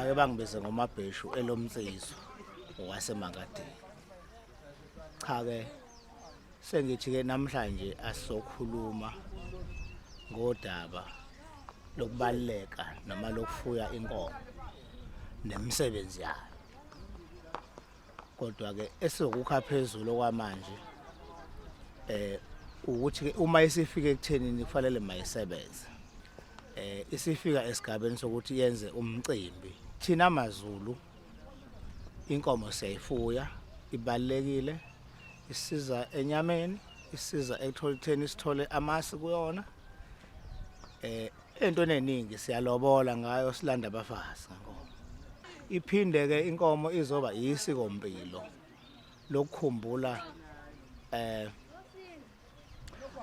Bake bangibize ngoMabheshu elomnsizwa owaseMangadini. Cha ke sengithi ke namhlanje asizokhuluma ngodaba lokubaluleka noma lokufuya inkomo nemisebenzi yayo. Kodwa ke esizokukha phezulu okwamanje eh ukuthi ke uma isifika ekuthenini kufanele mayisebenze. Isifika esigabeni sokuthi yenze umcimbi. Thina maZulu inkomo siyayifuya, ibalekile, isiza enyameni, isiza ekutholitheni sithole amasi kuyona. Entweni eningi siyalobola ngayo, silanda abafazi ngenkomo. Iphinde ke inkomo izoba isikompilo lokukhumbula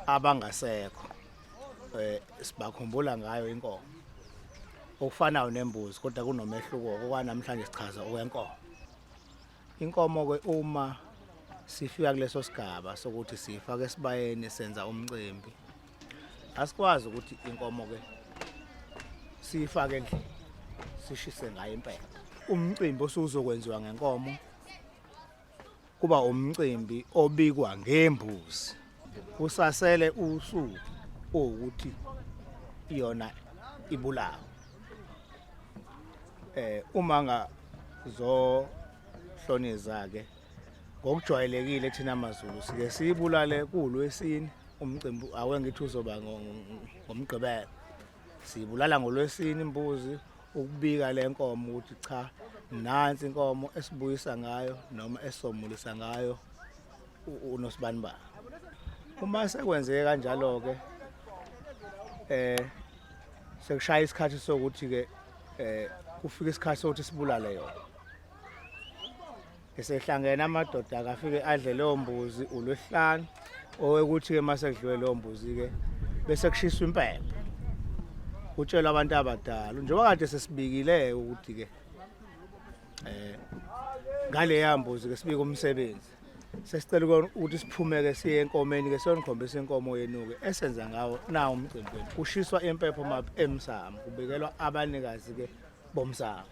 abangasekho, sibakhumbula ngayo inkomo, okufanayo nembuzi, kodwa kunomehluko. Okwanamhlanje sichaza okwenkomo. Inkomo ke uma sifika kuleso sigaba sokuthi siyifaka esibayeni, senza umcimbi, asikwazi ukuthi inkomo ke siyifake endlini sishise ngayo impepho. Umcimbi osuzokwenziwa ngenkomo kuba umcimbi obikwa ngembuzi kusasele usuku ukuthi yona ibulawa. Uma ngazohloniza ke, ngokujwayelekile thina maZulu sike siyibulale kulwesine. Umcimbi awe ngithi uzoba ngoMgqibelo, siyibulala ngolwesine imbuzi ukubika le nkomo ukuthi cha, nansi inkomo esibuyisa ngayo noma esomulisa ngayo uNosibanibani. Uma sekwenzeke kanjalo ke, sekushaya isikhathi sokuthi ke kufika isikhathi sokuthi sibulale yona. Esehlangene amadoda akafike adle leyo mbuzi ulwesihlanu, owekuthi ke mase kudliwe leyo mbuzi ke bese kushiswa impepho, kutshelwa abantu abadala njengoba kade sesibikile ukuthi ke ngale mbuzi ke sibika umsebenzi, sesicela ukuthi siphume ke siye enkomeni ke siyonikhombisa inkomo yenu ke esenza ngawo nawo umcimbi wenu. Kushiswa impepho map emsamo, kubikelwa abanikazi ke bomsamo,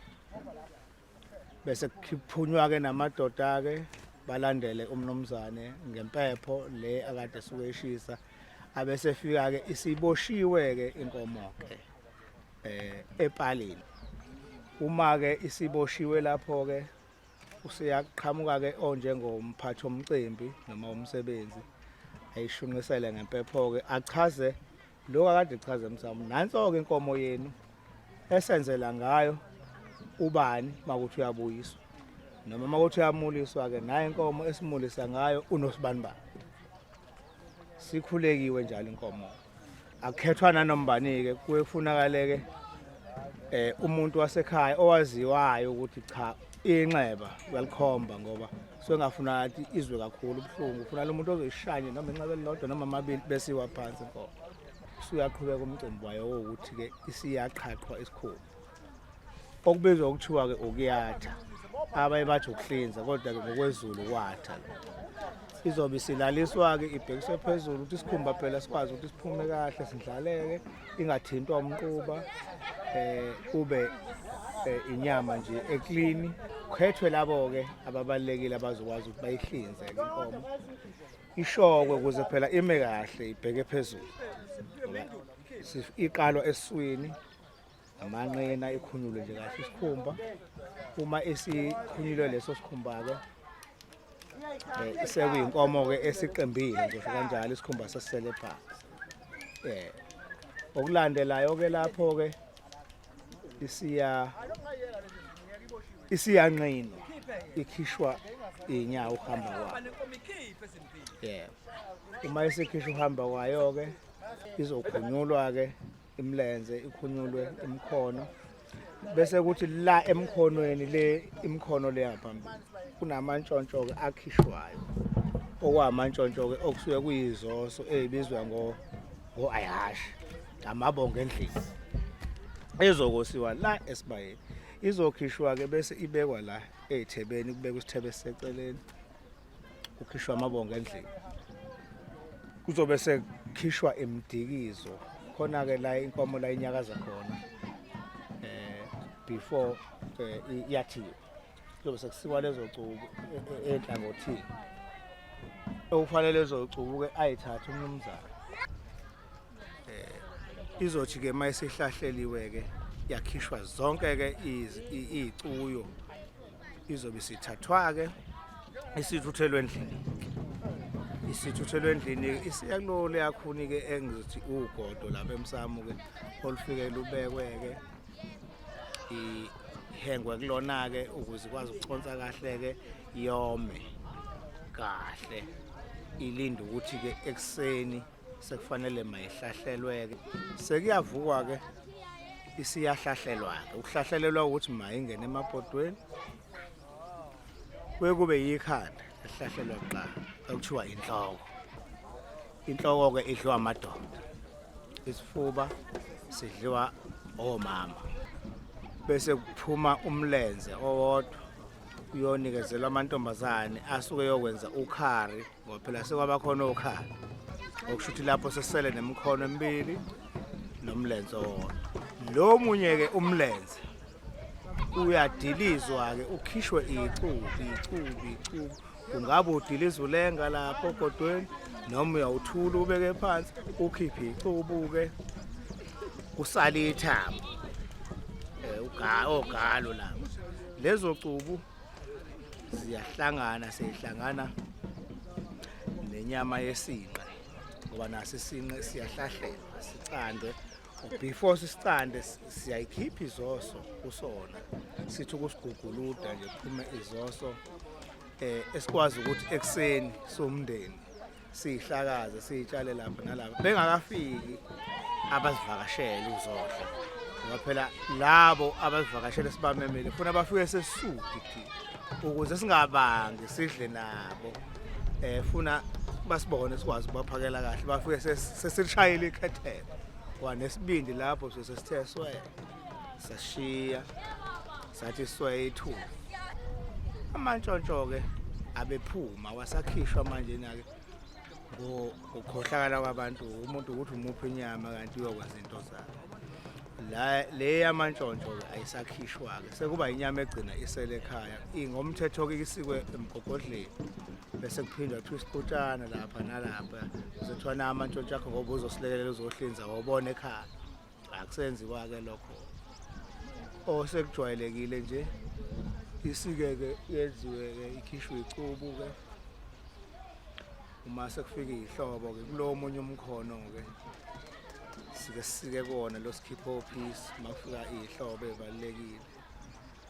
bese kuphunywa ke namadoda ke balandele umnumzane ngempepho le akade suke eshisa. Abese fika ke isiboshiwe ke inkomo ke epalini. Uma ke isiboshiwe lapho ke, usiyaqhamuka ke onjengomphathi omcimbi noma umsebenzi, ayishunqisele ngempepho ke, achaze lokho akade echaza emsamo: nanso ke inkomo yenu esenzela ngayo ubani makuthi uyabuyiswa noma makuthi uyamuliswa ke, nayo inkomo esimulisa ngayo uNosibanibani. Sikhulekiwe njalo inkomo, akukhethwa nanombani ke, kufunakale ke umuntu wasekhaya owaziwayo ukuthi cha, inxeba uyalikhomba, ngoba sengafuna athi izwe kakhulu ubuhlungu, ufuna lo muntu ozoyishaya noma inxeba elilodwa noma amabili, bese iwa phansi inkomo. Usuyaqhubeka umcimbi wayo wokuthi ke isiyaqhaqhwa isikhumba, okubizwa okuthiwa ke ukuyatha, abaye bathi ukuhlinza, kodwa ke ngokwezulu kwatha lo. Izobe isilaliswa ke, ibhekiswe phezulu ukuthi isikhumba phela sikwazi ukuthi siphume kahle, sindlaleke, ingathintwa umquba, ube inyama nje eclean. Khethwe labo ke ababalekile abazokwazi ukuthi bayihlinze inkomo, ishokwe ukuze phela ime kahle ibheke phezulu. Iqalwa esiswini, amanqina, ikhunyulwe nje kahle isikhumba. Uma esikhunyulwe leso sikhumba ke, sekuyinkomo ke esiqembile nje kanjalo, isikhumba sesisele phansi. Okulandelayo ke lapho ke isiyanqinwa, ikhishwa inyawo uhamba kwayo. Yebo, uma isikhishwa uhamba kwayo ke, izokhunyulwa ke imilenze, ikhunyulwe imikhono, bese kuthi la emkhonweni le, imikhono le yaphambili, kunamantshontsho ke akhishwayo, okwamantshontsho ke okusuke kuyizoso ezibizwa ngo ayashi, amabongo endlini, ezokosiwa la esibayeni. Izokhishwa ke bese ibekwa la ezithebeni, kubekwa isithebe esiseceleni, kukhishwa amabongo endlini, kuzobe sekukhishwa imidikizo khona ke la inkomo la inyakaza khona. Before iyathiwa kuzobe sekusikwa lezo cubu enhlangothini okufanele lezo cubu-ke ayithathe umnumzane. Izothi-ke uma isihlahleliwe-ke yakhishwa zonke-ke iy'cuyo, izobe isithathwa-ke isithuthelwe endlini, isithuthelwe endlini isiya kulo leyakhuni-ke engizothi ugodo lapha emsamo-ke olufike lubekwe-ke ihengwe kulona-ke ukuze ikwazi ukuconsa kahle-ke yome kahle, ilinde ukuthi-ke ekuseni sekufanele mayihlahlelwe-ke. Sekuyavukwa-ke isiyahlahlelwa-ke. Ukuhlahlelelwa ukuthi mayingene emabhodweni, kuye kube yikhanda elihlahlelwa kuqala okuthiwa inhloko. Inhloko-ke idliwa amadoda, isifuba sidliwa omama, bese kuphuma umlenze owodwa uyonikezelwa amantombazane asuke yokwenza ukhari, ngoba phela sekwaba khona okhari, okusho ukuthi lapho sesele nemikhono emibili nomlenze owodwa. Lo munye-ke umlenze uyadilizwa-ke ukhishwe icubu icubu icubu, kungabe udiliza ulenga lapho ogodweni noma uyawuthula ubeke phansi ukhiphe icubu-ke kusale ithambo ogalo lapho. Lezo cubu ziyahlangana, seyihlangana nenyama yesinqe, ngoba naso isinqe siyahlahlelwa sicandwe. Before sisicande siyayikhipha izoso kusona, sithi ukusiguguluda nje kuphume izoso esikwazi ukuthi ekuseni somndeni siyihlakaze siyitshale lapha nalapha bengakafiki abazivakashele uzodla, ngoba phela labo abazivakashele sibamemele funa bafike sesisudi thina ukuze singabangi sidle nabo, funa basibone sikwazi ukubaphakela kahle, bafike sesishayile ikhethelo kwanesibindi lapho sesithe swe sashiya sathi swe ithuba. Amantshontsho-ke abephuma wasakhishwa manje na-ke ngokukhohlakala kwabantu, umuntu ukuthi umuphi inyama kanti uyokwenza into zakhe. La le yamantshontsho-ke ayisakhishwa-ke, sekuba inyama egcina isele ekhaya. Ingomthetho-ke isikwe emgogodleni bese kuphindwa kuthiwa isiqutshana lapha nalapha, bese kuthiwa na amantshontsho akho ngoba uzosilekelela uzohlinza wawubona ekhaya. Akusenziwa-ke lokho osekujwayelekile nje, isike-ke yenziwe-ke ikhishwe icubu-ke uma sekufika ihlobo-ke kulo omunye umkhono-ke sike sisike kuwona lo sikhipha ophisi uma kufika iy'hlobo ey'balulekile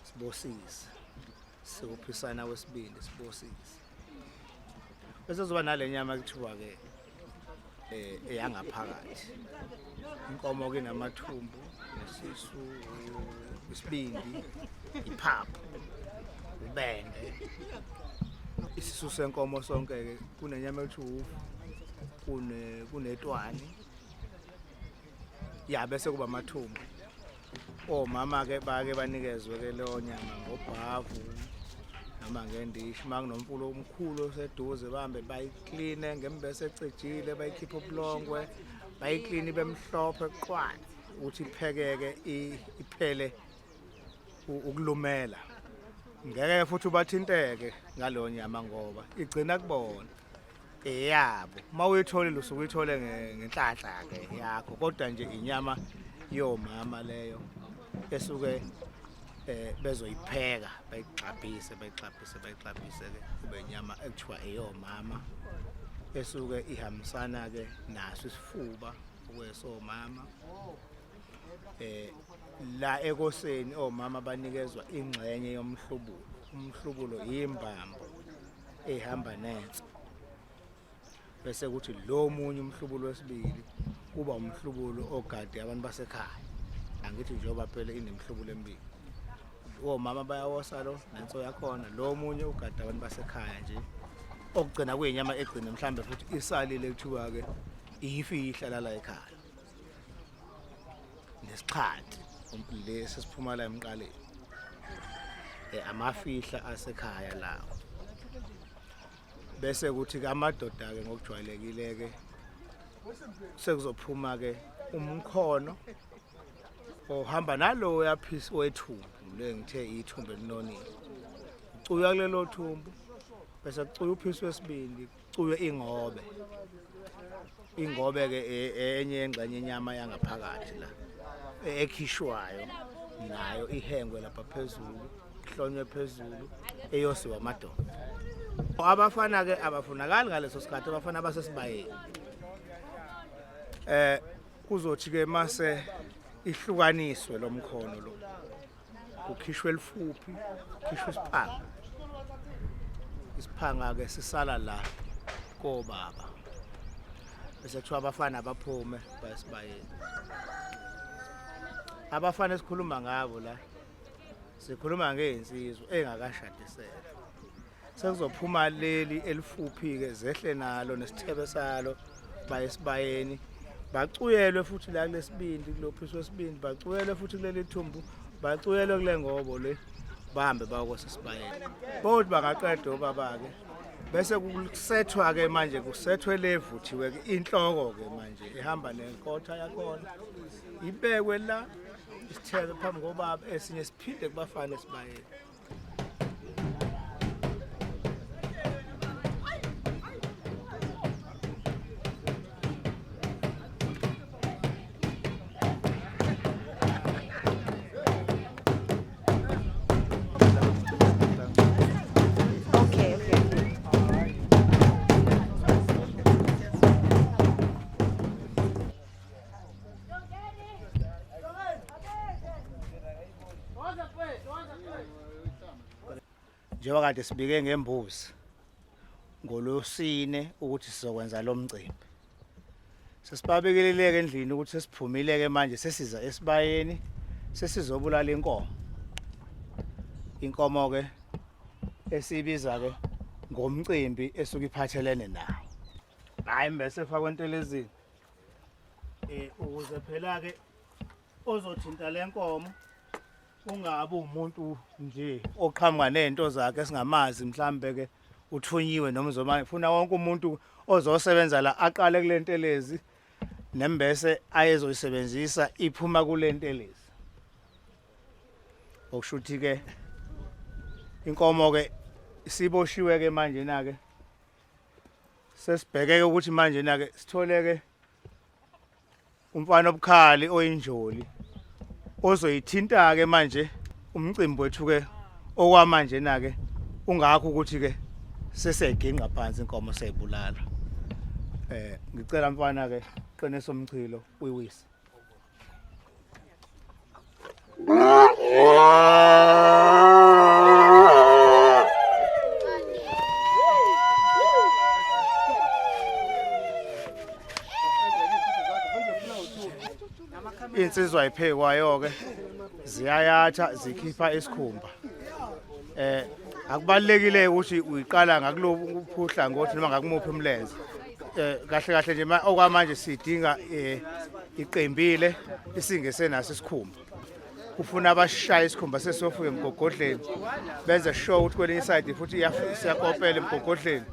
sibosise, sikuphisana kwesibindi sibosise, bese kuzoba nale nyama kuthiwa-ke eyangaphakathi. Inkomo ke namathumbu, nesisu, isibindi, iphaphu, ubende. Isisu senkomo sonke ke kunenyama ethi ufu, kunetwani, ya bese kuba amathumbu. Omama ke bake banikezwe ke leyo nyama ngobhavu noma ngendishi, uma kunomfula omkhulu oseduze bahambe bayikline ngembese ecijile, bayikhiphe ubulongwe, bayikline ibe mhlophe qwa ukuthi iphekeke iphele ukulumela. Ngeke futhi ubathinteke ngaleyo nyama ngoba igcina kubona eyabo. Uma uyitholile usuke uyithole ngenhlanhla-ke yakho, kodwa nje inyama yomama leyo esuke bezoyipheka bayigxabhise bayigxabhise bayigxabhise-ke kube inyama ekuthiwa eyomama esuke ihambisana-ke naso isifuba okwesomama. La ekoseni omama banikezwa ingxenye yomhlubulo. Umhlubulo yimbambo ehamba nensa, bese kuthi lo munye umhlubulo wesibili kuba umhlubulo ogade abantu basekhaya. Angithi njengoba phela inemhlubulo emibili, omama bayawosa lo nenso yakhona, lo munye ugade abantu basekhaya nje, okugcina kuyinyama egcine mhlambe futhi isalile kuthiwa-ke iyifihla lala ekhaya nesixhanti lesi siphuma la emqaleni, amafihla asekhaya lawo. Bese kuthi ke amadoda ke ngokujwayelekile ke sekuzophuma ke umkhono Ohamba nalo yaphisi wethumbu le ngithe ithumbu elinonile. Ucuywa kulelo thumbu bese kucuywa uphisi wesibindi, kucuywe ingobe. Ingobe ke enye yengxenye yenyama yangaphakathi la ekhishwayo nayo ihengwe lapha phezulu, ihlonywe phezulu eyosiwa amadoda. Abafana ke abafunakali ngaleso sikhathi, abafana basesibayeni. Kuzothi ke mase ihlukaniswe lomkhono lo, kukhishwe elifuphi, kukhishwe isiphanga. Isiphanga ke sisala la kobaba, bese kuthiwa abafana baphume bayesibayeni. Abafana esikhuluma ngabo la, sikhuluma ngey'nsizwa engakashadiselwa. Sekuzophuma leli elifuphi-ke, zehle nalo nesithebe salo baye esibayeni, bacuyelwe futhi la kulesibindi, kulophiso wesibindi, bacuyelwe futhi kuleli thumbu, bacuyelwe kule ngobo le, bahambe bayokose esibayeni. Bothi bangaqeda obaba-ke, bese kusethwa-ke manje, kusethwe le vuthiwe-ke inhloko-ke manje ihamba nenkotha yakhona, ibekwe la isithebe phambi kobaba, esinye siphinde kubafana esibayeni. Okay. Njengoba kade sibike ngembuzi ngolwesine ukuthi sizokwenza lo mcimbi, sesibabekeleleke endlini ukuthi sesiphumile-ke manje, sesiza esibayeni, sesizobulala inkomo. Inkomo-ke esiyibiza-ke ngomcimbi esuke iphathelene nawo. Hhayi, mbese efakwe entelezini ukuze phela-ke ozothinta le nkomo ungabi umuntu nje oqhamuka nezinto zakhe esingamazi, mhlambe ke uthunyiwe noma uzoma funa wonke umuntu ozosebenza la aqale kule ntelezi nembese ayezoyisebenzisa iphuma kule ntelezi. Okusho ukuthi ke inkomo ke isiboshiwe ke manje na ke sesibhekeke ukuthi manje na ke sitholeke umfana obukhali oyinjoli ozoyithinta ke manje umcimbi wethu ke okwamanje na ke ungakho ukuthi ke seseginqa phansi inkomo seyibulala. Ngicela mfana ke qinisa umchilo uyiwise. Insizwa iphekwayo ke ziyayatha zikhipha isikhumba. Akubalekile ukuthi uyiqala ngakulobu uhlangothi noma ngakumuphi umlenze. Kahle kahle nje okwamanje sidinga iqembile isingesenaso isikhumba. Kufuna abashaya isikhumba sesiyofika emgogodleni, benze sure ukuthi kwelinye iside futhi siyakopela emgogodleni.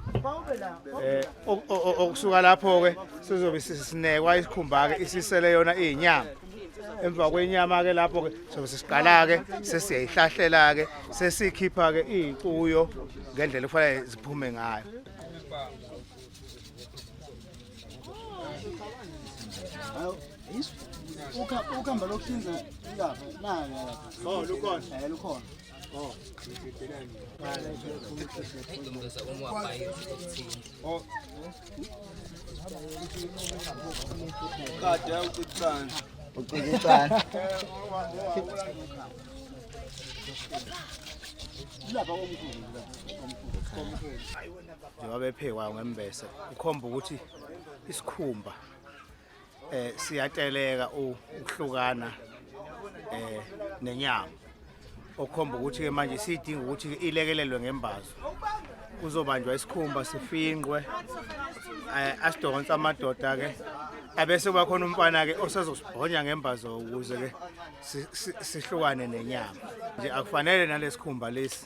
Okusuka lapho ke sizobe sinekwa isikhumba ke isisele yona iyinyama. Emva kwenyama ke lapho ke sobe sesiqala ke sesiyayihlahlela ke sesikhipha ke izicuyo ngendlela okufanele ziphume ngayo. Ukhamba lokuhlinza lapha nayo lapha. Oh, lukhona. Lukhona. Oh. Kade ucicana. Ucicana. Lapha komkhulu lapha komkhulu. Njengoba bephekwa ngembese kukhomba ukuthi isikhumba siyateleka ukuhlukana nenyama, okhomba ukuthi ke manje sidinga ukuthi ilekelelwe ngembazo. Kuzobanjwa isikhumba sifinqwe, asidonsa amadoda ke, abese kuba khona umfana ke osezosibhonya ngembazo ukuze ke sihlukane nenyama. Nje akufanele nalesikhumba lesi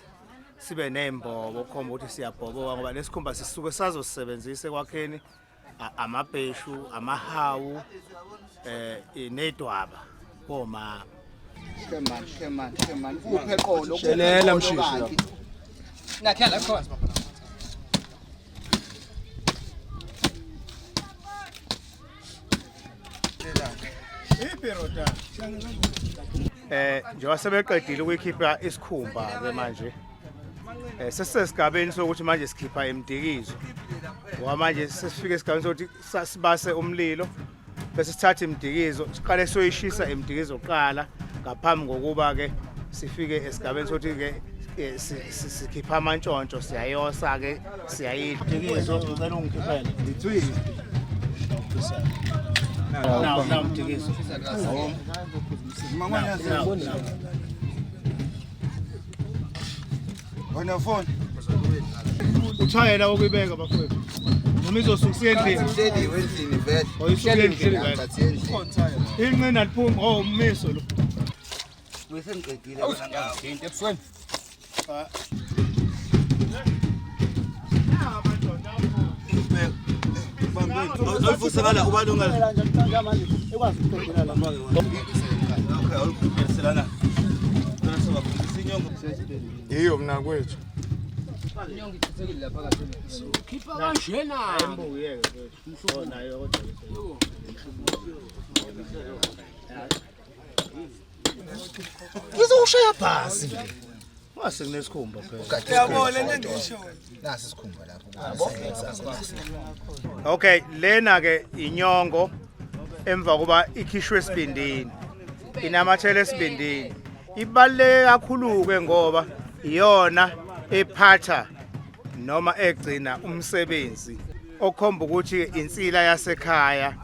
sibe nembobo okhomba ukuthi siyabhoboka, ngoba lesikhumba sisuke sazosebenzisa ekwakheni amabheshu, amahawu, nedwaba komama. Shemani, shemani, shemani. Uphe qolo. Shelela mshishi lapho. Nakhe la khona. Njengoba sebeqedile ukuyikhipha isikhumba ke manje. Sesisesigabeni sokuthi manje sikhipha imdikizo. Ngoba manje sesifike esigabeni sokuthi sibase umlilo bese sithatha imdikizo siqale soyishisa imdikizo kuqala ngaphambi kokuba ke sifike esigabeni sokuthi ke sikhipha amantshontsho siyayosa ke siyayidla. Mdikizo ngicela ungikhiphele. Ngithwini. Nawu nawu mdikizo. Nawu nawu. Wena phone. Uthayela wokuyibeka bafowethu. Noma izosuka isiya endlini. Uhleliwe endlini vele. Oh, isuke endlini vele. Thathi endlini. Inqina liphuma oh ummiso lo. Ngisengiqedile wena ngawo. Into ebusweni. Awuvuse ngala ubani ongala. Okay, awukhuphiselana. Iyo mna kwethu. Inyongo ichithekile lapha kahle. Khipha kanjena. Ayimbuki yeke mfowethu. Oh nayo kodwa. Ngizowushaya phasi nje. Wase kunesikhumba phela. Uyabona lento engisho. Nasi isikhumba lapho. Okay, lena ke inyongo emva kuba ikhishwe esibindini. Inamathele esibindini. Ibaluleke kakhulu ke ngoba iyona ephatha noma egcina umsebenzi okhomba ukuthi insila yasekhaya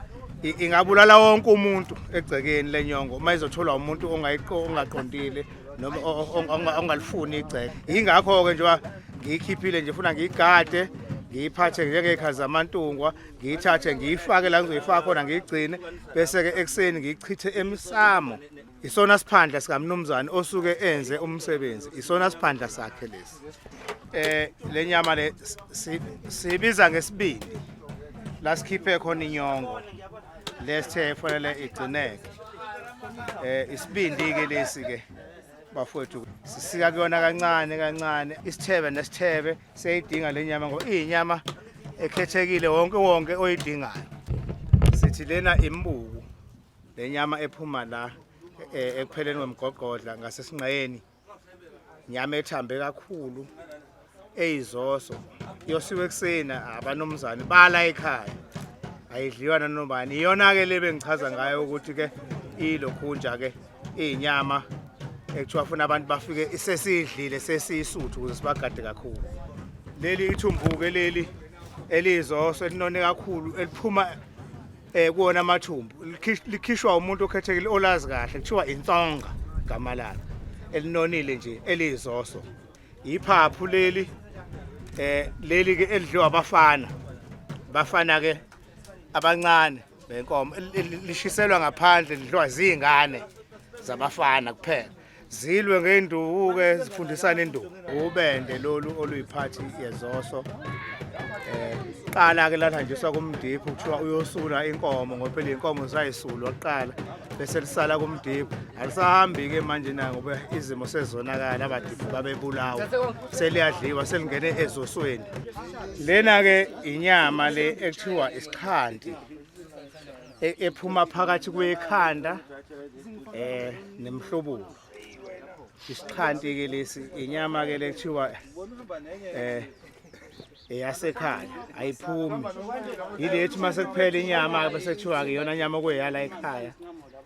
ingabulala wonke umuntu egcekeni lenyongo uma izotholwa umuntu ongaqondile noma ongalifuni igceke. Yingakho ke njengoba ngiyikhiphile nje funa ngiyigade ngiyiphathe njengekhazi zamantungwa ngiyithathe ngiyifake la ngizoyifaka khona ngiyigcine bese ke ekuseni ngiyichithe emsamo. Isona siphandla sikamnumzane osuke enze umsebenzi, isona siphandla sakhe lesi. Le nyama le sibiza ngesibindi la sikhiphe khona inyongo lesithe fanele igcineke. Isibindi ke lesi ke bafowethu sisika kuyona kancane kancane, isithebe nesithebe siyayidinga le nyama ngoba iyinyama ekhethekile wonke wonke oyidingayo. Sithi lena imbuku le nyama ephuma la ekupheleni kwemgogodla ngasesinqeni, inyama ethambe kakhulu eyizoso yosiwe ekuseni abanomzane bala ekhaya, ayidliwa nanobani. Iyona ke le bengichaza ngayo ukuthi ke ilokhunja ke iyinyama ekuthiwa funa abantu bafike sesidlile sesiyisuthu ukuze sibagade kakhulu. Leli ithumbu ke leli eliyizoso elinone kakhulu eliphuma kuwona amathumbu likhishwa umuntu okhethekile olazi kahle, kuthiwa insonga gama lalo, elinonile nje eliyizoso. Iphaphu leli leli ke elidliwa abafana, bafana ke abancane benkomo, lishiselwa ngaphandle, lidliwa zingane zabafana kuphela, zilwe ngenduku ke zifundisana induku. Ubende lolu oluyiphathi yezoso. Qala ke lathanjiswa kumdiphu kuthiwa uyosula inkomo ngoba phela inkomo zayisulwa kuqala bese lisala kumdiphu. Alisahambi ke manje na ngoba izimo sezonakala, abadiphu babebulawa, seliyadliwa selingene ezosweni. Lena ke inyama le ekuthiwa isixhanti ephuma phakathi kwekhanda nemhlubulo. Isixhanti ke lesi inyama ke lekuthiwa eyasekhaya, ayiphumi. Yilethi mase kuphela inyama bese kuthiwa ke iyona nyama okuyala ekhaya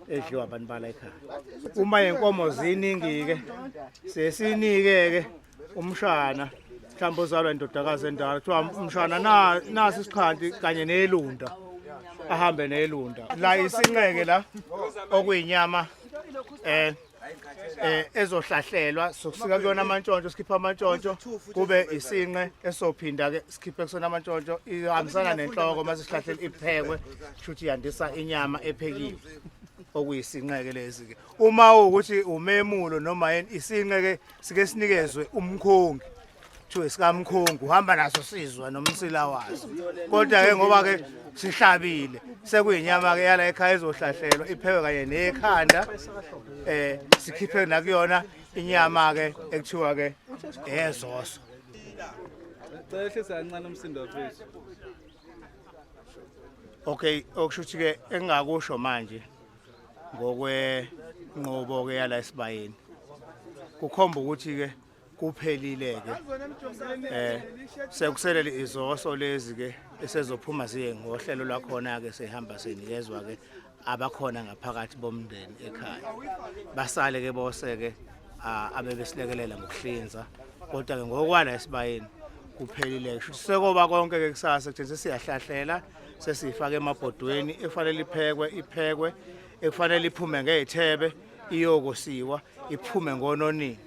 edliwa abantu bala ekhaya. Uma inkomo ziningi ke sesinike ke umshana mhlawumbe ozalwa indodakazi endala, kuthiwa umshana nasi isixhanti kanye nelunda, ahambe nelunda. La isinqeke la okuyinyama ezohlahlelwa, sokusika kuyona amantshontsho, sikhipha amantshontsho kube isinqe esophinda ke sikhiphe kusona amantshontsho, ihambisana nenhloko mase sihlahlela iphekwe, kushuthi yandisa inyama ephekiwe okuyisinqeke lesi ke. Uma ukuthi umemulo noma yini, isinqe ke sike sinikezwe umkhongi, kuthiwe sikamkhongi, uhamba naso sizwa nomsila waso. Kodwa ke ngoba ke sihlabile Sekuyinyama ke yala ekhaya ezohlahlelwa iphekwe kanye nekhanda. Sikhiphe nakuyona inyama ke ekuthiwa ke ezoso. Cehlisa kancane umsindo wethu. Okay, okusho ukuthi ke engingakusho manje ngokwenqobo ke yala esibayeni. Kukhomba ukuthi ke kuphelile ke. Sekuselele izoso lezi ke esezophuma ziye ngohlelo lwakhona ke sehamba senikezwa ke abakhona ngaphakathi bomndeni ekhaya. Basale ke bose ke abebesilekelela ngokuhlinza, kodwa ke ngokwala esibayeni kuphelile. Sekoba konke ke kusasa kuthi sesiyahlahlela sesifaka emabhodweni efanele iphekwe iphekwe, ekufanele iphume ngezithebe iyokosiwa iphume ngononini.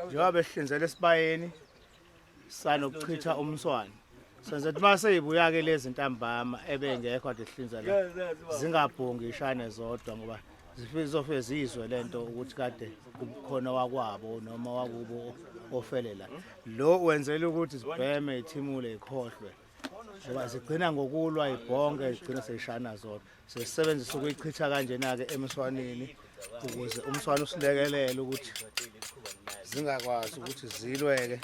Njengoba behlinzela esibayeni sanokuchitha umswane, senze ukuthi mase ibuya ke lezi ntambama ebengekho kade sihlinza la zingabhongi ishane zodwa, ngoba zifike zizwe lento ukuthi kade kukhona wakwabo noma wakubo ofele la. Lo wenzela ukuthi zibheme ithimule ikhohlwe, ngoba zigcina ngokulwa ibhonge zigcina seyishana zodwa. Sesebenzisa ukuyichitha kanjena ke emswaneni ukuze umswane usilekelele ukuthi zingakwazi ukuthi zilweke.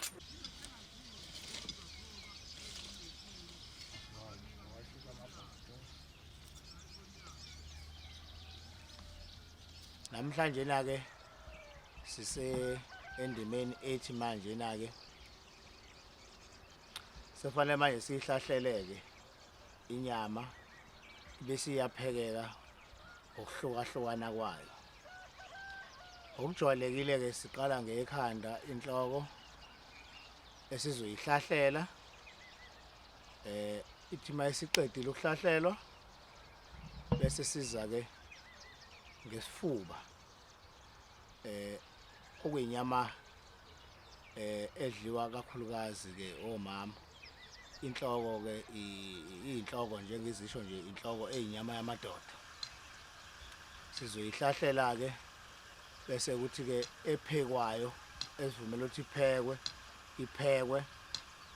Namhlanje na ke sise endimeni ethi manje na ke sefanele manje sihlahleleke inyama bese iyaphekeka ngokuhlukahlukana kwayo. Okujwayelekile ke siqala ngekhanda inhloko esizoyihlahlela. Ithi mayisiqedile ukuhlahlelwa bese siza ke ngesifuba okuyinyama edliwa kakhulukazi ke omama. Inhloko ke inhloko njengizisho nje inhloko eyinyama yamadoda. Sizoyihlahlela ke bese kuthi ke ephekwayo esivumela ukuthi iphekwe iphekwe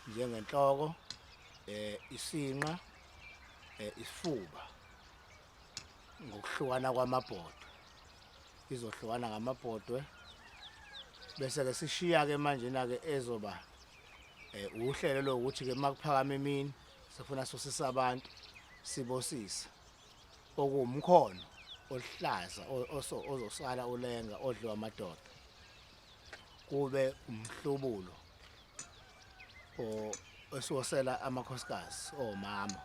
njengenhloko, isinqa, isifuba ngokuhlukana kwamabhodwe. Izohlukana ngamabhodwe bese ke sishiya ke manje na ke ezoba uhlelo lokuthi ke makuphakama emini sifuna sosisa abantu sibosisa okuwumkhono oluhlaza ozosala ulenga odliwa amadoda, kube umhlubulo esiwosela amakhosikazi omama,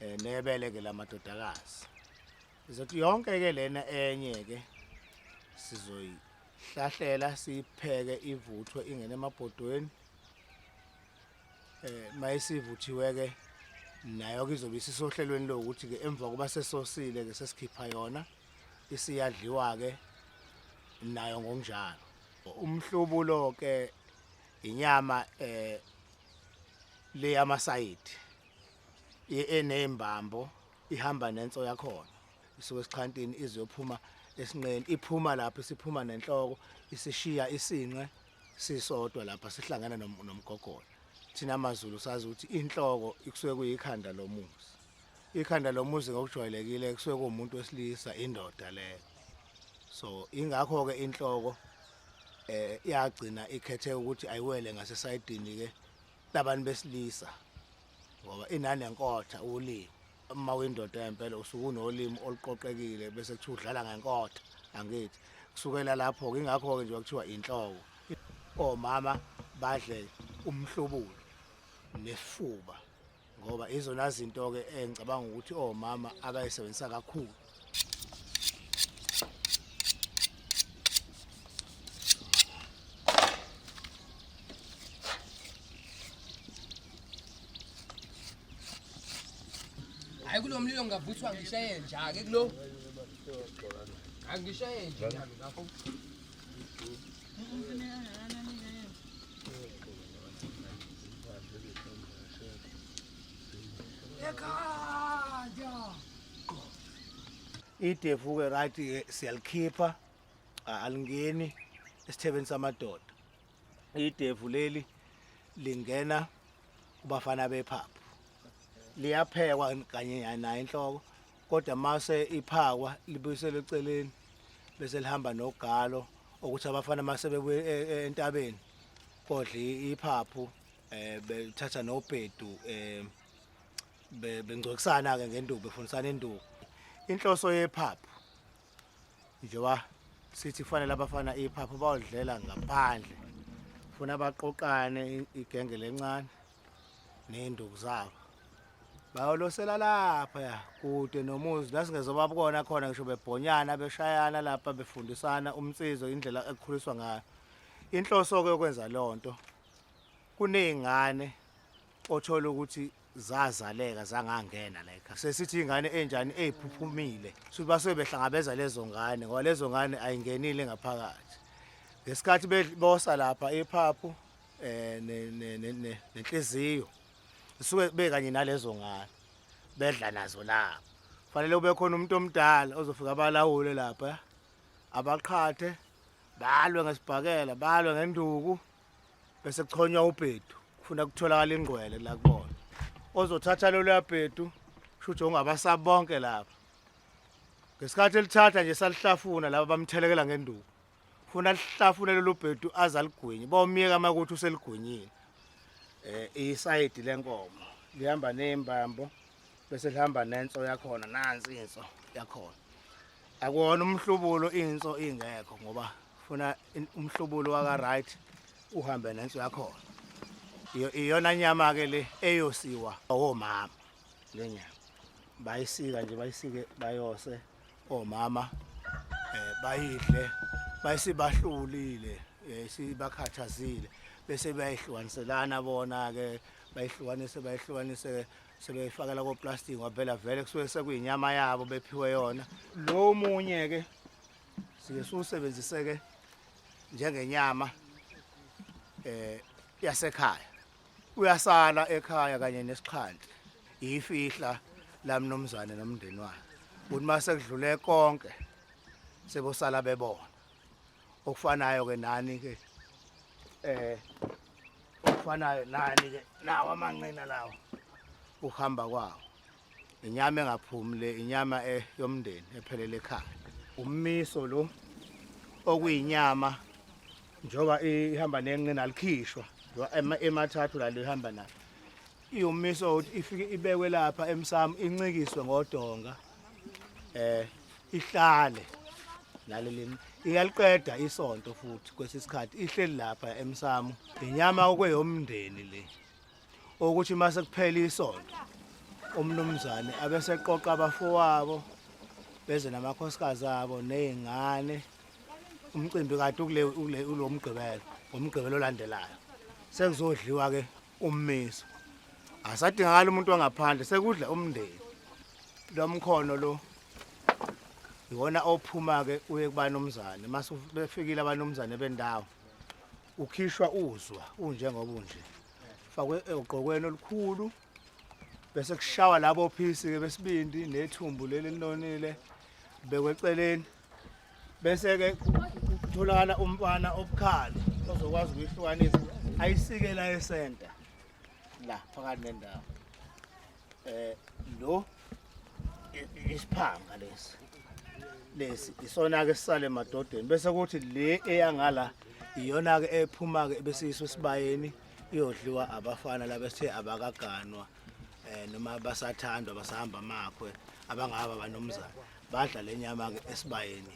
nebele ke lamadodakazi. Izothi yonke ke lena enye ke sizoyihlahlela sipheke ivuthwe ingene emabhodweni. Mayisivuthiwe ke nayo ke izobe isisohlelweni lokuthi ke emva kuba sesosile ke sesikhipha yona isiyadliwa ke nayo ngokunjalo. Umhlubulo ke inyama le yamasayidi enembambo ihamba nenso yakhona isuke esixhantini izophuma esinqeni, iphuma lapho isiphuma nenhloko isishiya isinqe sisodwa lapha sihlangana nomgogola. Thina amaZulu sazi ukuthi inhloko ikusuke kuyikhanda lomuzi. Ikhanda lomuzi ngokujwayelekile kusuke kuwumuntu wesilisa, indoda leyo. So ingakho ke inhloko iyagcina ikhethe ukuthi ayiwele ngasesayidini ke labantu besilisa, ngoba inanenkotha ulimi. Uma uyindoda yempela usuke unolimi oluqoqekile bese kuthiwa udlala ngenkotha, angithi kusukela lapho ke ingakho ke nje kuthiwa inhloko. Omama badle umhlubulo nesifuba ngoba izona zinto ke engicabanga ukuthi omama abayisebenzisa kakhulu. Hayi kulo mlilo ngingavuthwa ngishaye nja ke kulo. Angishaye nje nami ngakho. Idefu ke right ke siyalikhipha, alingeni esithebeni samadoda. Idefu leli lingena kubafana bephaphu. Liyaphekwa kanye nayo inhloko, kodwa mase iphakwa libuyiselwe eceleni bese lihamba nogalo ukuthi abafana mase bebuye entabeni kodla iphaphu bethatha nobhedu bengcwekisana ke ngenduku, befundisana induku. Inhloso yephaphu njengoba sithi kufanele abafana iphaphu bayodlela ngaphandle, funa baqoqane igenge lencane nezinduku zabo bayolosela lapha ya kude nomuzi la singezoba bukona khona, ngisho bebhonyana beshayana lapha befundisana umsizo indlela ekukhuliswa ngayo. Inhloso ke yokwenza lonto, kunezingane othola ukuthi zazaleka zangangena la ekhaya, sesithi ingane enjani eziphuphumile basuke behlangabeza lezo ngane ngoba lezo ngane ayingenile ngaphakathi. Ngesikhathi bosa lapha iphaphu nenhliziyo suke bekanye nalezo ngane bedla nazo lapha. Fanele ube khona umuntu omdala ozofika abalawule lapha, abaqhathe, balwe ngesibhakela, balwe ngenduku, bese kuchonywa ubhedu. Kufuna kutholakala ingqwele la kubona ozothatha lolu bhedu, kusho ungabasabi bonke lapha. Ngesikhathi elithatha nje salihlafuna laba bamthelekela ngenduku, funa lihlafune lolu bhedu azaligwinye, bomyeka makuthi useligwinyile. Isayidi lenkomo lihamba nembambo bese lihamba nenso yakhona. Nansi inso yakhona, akuwona umhlubulo inso ingekho ngoba funa umhlubulo waka right uhambe nenso yakhona. Iyona nyama ke le eyosiwa omama, le nyama bayisika nje, bayisike bayose omama bayidle, bayisibahlulile sibakhathazile bese bayihlukaniselana bona ke, bayihlukanise sebeyifakela ko plastic ngoba phela vele kusuke sekuyinyama yabo bephiwe yona. Lo munye ke sike siwusebenzise ke njengenyama yasekhaya, uyasala ekhaya kanye nesixhanti, ifihla lamnomzane nomndeni wakhe. Uthi mase kudlule konke sebosala bebona. Okufanayo ke nani ke okufanayo nani ke nawo amanqina lawo ukuhamba kwawo. Inyama engaphumi le, inyama yomndeni ephelele ekhaya. Ummiso lo okuyinyama njengoba ihamba nenqina alikhishwa emathathu la lihamba nayo. Iwumiso ukuthi ifike ibekwe lapha emsamo incikiswe ngodonga ihlale naleli iyaliqeda isonto futhi kwesisikhathi ihleli lapha emsamo. Inyama okweyomndeni le ukuthi mase kuphela isonto umnumzane abeseqoqa abafowabo beze namakhosikazi abo nezingane. Umcimbi kade ukule ulomgqibelo, umgqibelo olandelayo sekuzodliwa ke ummiso. Asadingakala umuntu wangaphandle, sekudla umndeni. Lo mkhono lo iwona ophuma ke uye kubanomzane. Mase befikile abanomzane bendawo ukhishwa uzwa unjengoba unje, fakwe ogqokweni olukhulu bese kushawa labo phisi ke besibindi nethumbu leli elinonile bekweceleni, bese ke kutholakala umfana obukhali ozokwazi ukuyihlukanisa ayisike la esenta la phakathi nendawo. Lo isiphanga lesi isona ke sisale emadodeni, bese kuthi le eyangala iyona ke ephuma ke bese iswe esibayeni iyodliwa abafana labethe abakaganwa noma basathandwa basahamba amakhwe abangaba banomzana badla lenyama ke esibayeni.